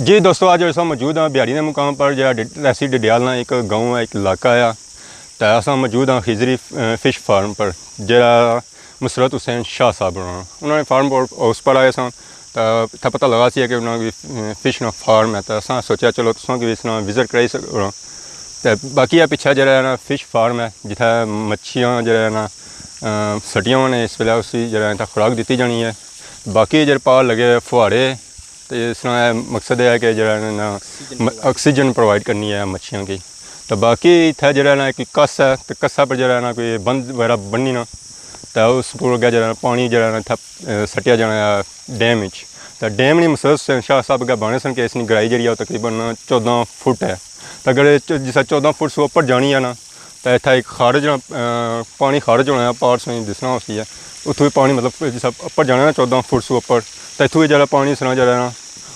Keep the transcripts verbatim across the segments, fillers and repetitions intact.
جی دوستو، اج اساں موجود ہاں بیہاڑی دے مقام پر، جہڑا ڈ-، تحصیل ڈڈیال نا ایک گاؤں ہے، ایک علاقہ ہے۔ تے اساں موجود ہاں خضری ف-، فش فارم پر، جہڑا مسرت حسین شاہ صاحب ہونا، انہاں نے فارم ہاؤس پر آئے ساں۔ تے اتھا پتہ لگا سی کہ انہاں کی فش نا فارم ہے، تے اساں سوچیا چلو تساں کی اس نا وزٹ کرائی سکو۔ تے باقی اے پچھے جہڑا ہے نا فش فارم ہے، جتھے مچھیاں جہڑا ہے نا، آ، سٹیاں ہونے، اس ویلے اسی جہڑا ہے نا خوراک دتی جانی ہے۔ باقی جہڑے پار لگے ہوئے فوہارے، تے اس نا اے مقصد اے ہے کہ جہڑا ہے نا م-، آکسیجن پرووائڈ کرنی ہے مچھیاں کی۔ تے باقی اتھے جہڑا ہے نا کوئی کس ہے، تے کسا پر جہڑا ہے نا کوئی بند وغیرہ بننی نا، تے اس کول اگے جہڑا ہے نا پانی جہڑا ہے نا اتھے، اے، سٹیا جانا ہے ڈیم وچ۔ تے ڈیم نی مسرت حسین شاہ صاحب اگے بانے سن کہ اس نی گہرائی جہڑی ہے او تقریباً چودہ فٹ ہے۔ تے اگر اے چ-، جسا چودہ فٹ سو اوپر جانی ہے نا، تے اتھا ایک خارج نا، آ، پانی خارج ہونا ہے، پار سویں دسنا ہوسی ہے۔ اتھوں وی پانی مطلب جسا اوپر جانا ہے نا چودہ فٹ سو اوپر، تے اتھوں وی جہڑا پانی سنا جہڑا ہے نا،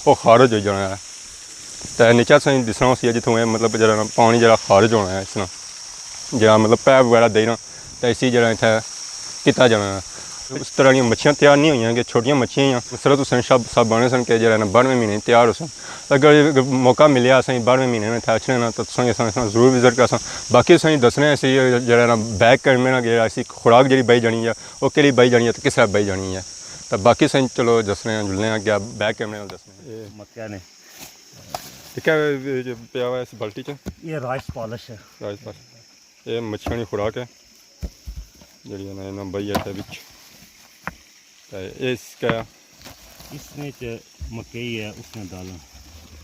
او خارج ہوئی جانا ہے۔ تے نیچے سویں دسنا ہوسی ہے جتھوں اے مطلب جہڑا نا پانی جہڑا خارج ہونا ہے اس نا، جہڑا مطلب پیپ وغیرہ دئی نا، تے اسی جہڑا اتھے کیتا جانا ہے۔ اس طرح دیاں مچھیاں تیار نہیں ہوئیاں کہ چھوٹیاں مچھیاں ہیاں۔ مسرت حسین شاہ صاحب بانے سن کہ جہڑا نا بارہویں مہینے تیار ہوسن۔ اگر موقع ملیا اساں بارہویں مہینے نا اتھے اچھنے نا، تاں تساں اساں، اساں ضرور وزٹ کرساں۔ باقی اساں دسنے اسی جہڑا نا بیک کیمرے نا کہ اسی خوراک جہڑی بائی جانی ہے، او کیڑی بائی جانی ہے تے کس طرح بائی جانی ہے۔ تاں باقی اساں چلو دسنے آں، جلنے آں اگے بیک کیمرے نال دسنے آں۔ اے مکیا نے۔ تے کیا اے جو پیا ہوا اس بالٹی چ؟ یہ رائس پالش ہے۔ رائس پالش۔ اے مچھیاں نی خوراک ہے، جہڑی ہے نا، انہاں بائی ہے وچ۔ تے اس کا اس نے چ مکئی ہے، اس نے دالاں۔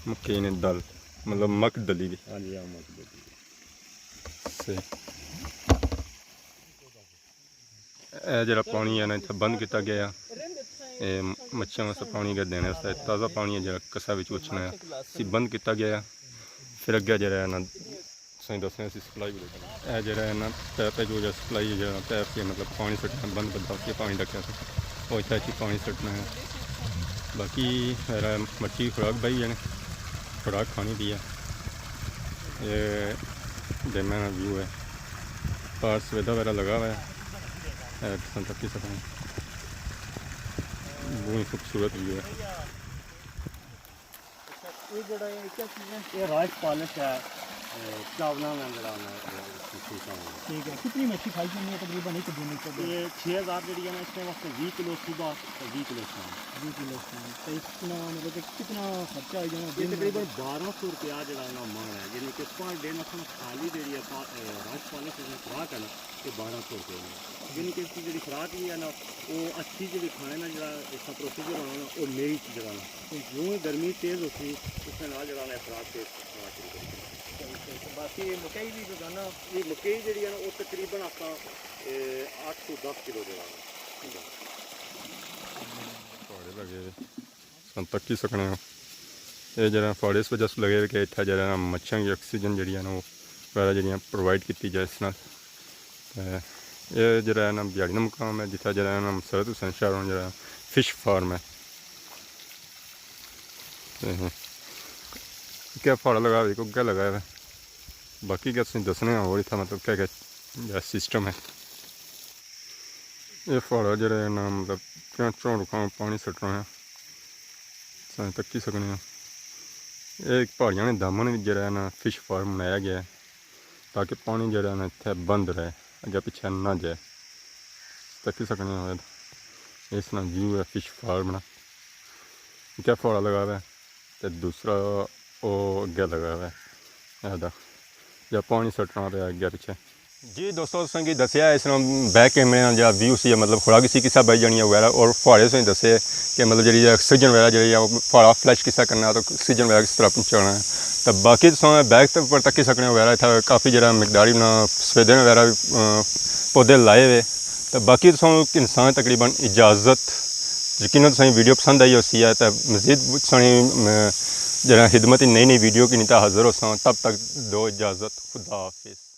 مکئی نے دال، مطلب مک دلی بھی۔ ہاں جی، ہاں، مک دلی۔ صحیح۔ اے جہڑا پانی ہے نا، اتھے بند کیتا گیا ہے۔ اے مچھیاں واسطے پانی گئے دینے واسطے تازہ پانی ہے جہڑا کسا وچ اچھنا ہے، اسی بند کیتا گیا ہے۔ پھر اگے جہڑا ہے نا، تساں دسنے اسی سپلائی بھی دیکھنا۔ اے جہڑا ہے نا، پیپ ہے جو جہڑا سپلائی ہے، جہڑا پیپ کے مطلب پانی سٹنا بند کردا، اس کے پانی ڈکیا سی، او اتھے اچھی پانی سٹنا ہے۔ باقی میرا مرچی خوراک بائی ہے، خوراک کھانی پی ہے۔ اے ڈیمے نا ویو ہے، پار سویدا وغیرہ لگا ہوا ہے۔ اے تساں تکی سکنے، بہت ہی خوبصورت ویو ہے۔ اچھا، یہ جڑا ہے، یہ کیا چیز ہے؟ یہ رائس پالش ہے، اے، چاولاں نا جڑا نا، اے، شیشہ ہونا۔ ٹھیک ہے، کتنی مچھی کھائی جاندی ہے تقریباً ایک دن وچ؟ یہ چھ ہزار جڑی ہے نا، اس نے واسطے ویہہ کلو صبح تے ویہہ کلو شام۔ ویہہ کلو شام۔ تو اس نا مطلب کہ کتنا خرچہ ہو جانا یہ دن نا؟ تقریباً بارہ سو روپیہ جڑا نا من ہے، یعنی کہ پر ڈے نا خالی جڑی ہے پا-، اے، رائس پالش ہے، خوراک ہے نا، یہ بارہ سو روپے نا۔ یعنی کہ اس کی جڑی خوراک بھی ہے نا، وہ اچھی جڑی کھانے نا جڑا اس کا پروسیجر ہونا نا، وہ میل جڑا نا۔ یوں ہی گرمی تیز ہوسی، اس نے نال جڑا نا خوراک تیز ہونا شروع کر دیتی۔ باقی مکئی بھی جو ہے نا، یہ مکئی جڑی ہے نا، وہ تقریباً آساں، اے، اٹھ سو دس کلو جڑا نا۔ پہاڑے لگے۔ تساں تکی سکنے ہو۔ اے جڑا پہاڑے اس وجہ سے لگے ہوئے کہ اتھا جڑا نا مچھیاں کی آکسیجن جڑی ہے نا، وہ وغیرہ جڑیاں پرووائڈ کیتی جائے اس نال۔ تے اے جڑا ہے نا بیہاڑی نا مقام ہے، جتھا جڑا ہے نا مسرت حسین شاہ ہوراں جڑا فش فارم ہے۔ تے کیا پہاڑا لگا ہوئے، کو کیا لگا ہوئے۔ باقی کیا تساں دسنے ہاں، اور اتھا مطلب کیا کیا سسٹم ہے۔ یہ پہاڑا جڑا ہے نا، مطلب کیا چون رکھا پانی سٹنا ہے، تساں تکی سکنے ہو۔ یہ ایک پہاڑیاں نے دامن وچ جڑا ہے نا فش فارم بنایا گیا ہے، تاکہ پانی جڑا ہے نا اتھے بند رہے، اگے پیچھے نہ جائے۔ تکی سکنے ہو، اس نا ویو ہے فش فارم نا۔ کیا پہاڑا لگا ہوا ہے۔ تے دوسرا او اگے لگا ہوا ہے، اے دا، یا پانی سٹنا پیا اگے پیچھے۔ جی دوستو، تساں کی دسیا اس نا بیک کیمرے نا جا ویو سی، مطلب خوراک سی کسا بائی جانی ہے وغیرہ، اور پہاڑے سے دسے کہ مطلب جڑی آکسیجن وغیرہ جڑی ہے پہاڑا فلش کسا کرنا، تو آکسیجن وغیرہ کس طرح پہنچانا ہے۔ تو باقی تساں بیک تے اوپر تکی سکنے ہو وغیرہ، اتھا کافی جڑا مقدار انہاں سفیدے وغیرہ، آ، پودے لائے ہوئے۔ تو باقی تساں انسان تقریباً اجازت، یقیناً تساں ویڈیو پسند آئی ہوسی ہے، تو مزید سانی، آ، جڑا خدمت نئی نئی ویڈیو کی نیتا حاضر ہوساں۔ تب تک دو اجازت، خدا حافظ۔